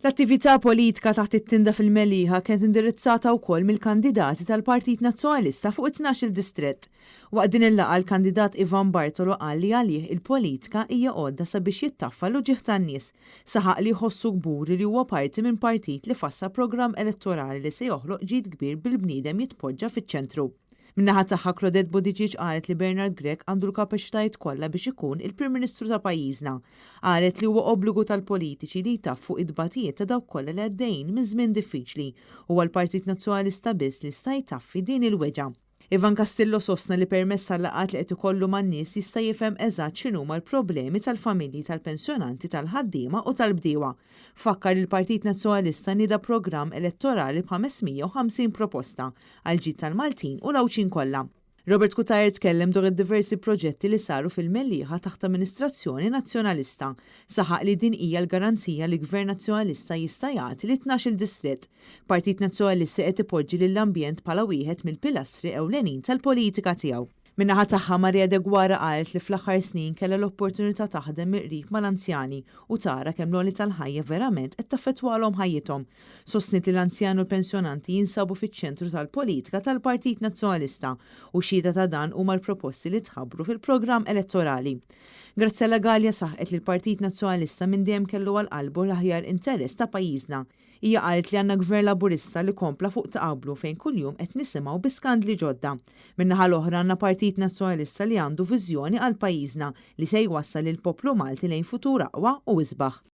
L-attività politika taħt it-tinda fil-Mellieħa kienet indirizzata wkoll mill-kandidati tal-Partit Nazzjonalista fuq it-12-il distrett. Waqt din il-laqgħa l-kandidat Ivan Bartolo qal li għalih il-politika hija għodda sabiex jittaffa l-uġigħ tan-nies. Saħaq li jħossu kburi li huwa parti minn partit li fassal programm elettorali li se joħloq ġid kbir bil-bniedem jitpoġġa fiċ-ċentru. Min-naħa tagħha Claudette Buttigieg qalet li Bernard Grech għandu l-kapaċitajiet kollha biex ikun il-Prim Ministru ta' pajjiżna. Qalet li huwa obbligu tal-politiċi li jtaffu it-tbatijiet ta' dawk kollha li għaddejjin minn żmien diffiċli. Huwa l-Partit Nazzjonalista biss li jista' jtaffi din il-weġgħa. Ivan Castillo sostna li permezz tal-laqgħat li qed ikollu man-nies jista' jifhem eżatt x'inhuma l-problemi tal-familji tal-pensjonanti tal-ħaddiema u tal-bdiewa. Fakkar li l-Partit Nazzjonalista nieda programm elettorali b'550 proposta għall-ġid tal-Maltin u l-Għawdxin kollha. Robert Cutajar tkellem dwar id-diversi proġetti li saru fil-Mellieħa taħt amministrazzjoni nazzjonalista. Saħaq li din hija l-garanzija li Gvern Nazzjonalista jista' jagħti lit-12-il distrett. Partit Nazzjonalista qed ipoġġi lill-ambjent bħala wieħed mill-pilastri ewlenin tal-politika tiegħu. Min-naħa tagħha Maria Deguara qalet li fl-aħħar snin kellha l-opportunità taħdem mill-qrib mal-anzjani u tara kemm l-għoli tal-ħajja verament qed taffettwalhom ħajjithom. Sostniet li l-anzjani u l-pensjonanti jinsabu fiċ-ċentru tal-politika tal-Partit Nazzjonalista u xhieda ta' dan huma l-proposti li tħabbru fil-programm elettorali. Graziella Galea saħqet li l-Partit Nazzjonalista minn dejjem kellu għal qalbu l-aħjar interess ta' pajjiżna. Hija qalet li għandna gvern Laburista li kompla fuq ta' qablu fejn kuljum qed nisimgħu bi skandli ġodda. Min-naħa l-oħra għandna Partit Nazzjonalista li għandu viżjoni għal pajjiżna li se jwassal lill-poplu Malti lejn futur aqwa u isbaħ.